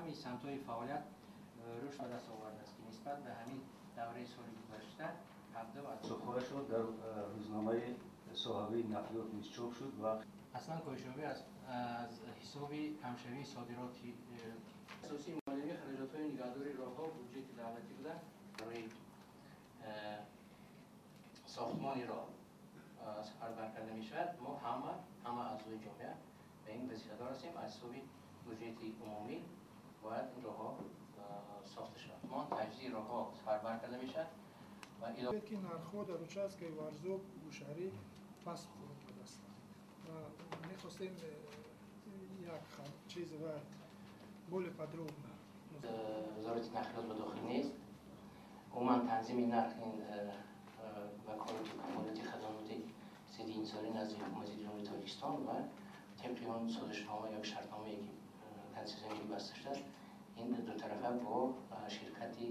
Ҳамаи самтҳои фаъолият рушд ба даст овардааст, ки нисбат ба ҳамин давраи соли гузашта 17. Сухояшро дар рӯзномаи соҳавии нақлиёт низ чоп шуд ва аслан коҳишёбӣ аз ҳисоби камшавии содироти асосии молиявии хароҷотҳои нигаҳдории роҳҳо буҷети давлатӣ буда, барои сохтмони роҳ сафарбар карда мешавад. Мо ҳама аъзои ҷомеа ба ин вазифадор ҳастем, аз ҳисоби буҷети умумӣ бояд ин роҳҳо сохта шавад. Мо таҷдиди роҳҳо сафарбар карда мешавад ва ки нархҳо дар участкаи Варзоб Гӯшарӣ паст фуромадааст. Мехостем як чиз ва более подробно. Вазорати нақлиёт ба дохил нест. Умуман танзими нарх ин ваколату кафолати хадамоти зидди инсонӣ назди Ҳукумати Ҷумҳурии Тоҷикистон ва тибқи он созишнома ё шартномае, ки консессионӣ баста шудааст, ин дутарафа бо ширкати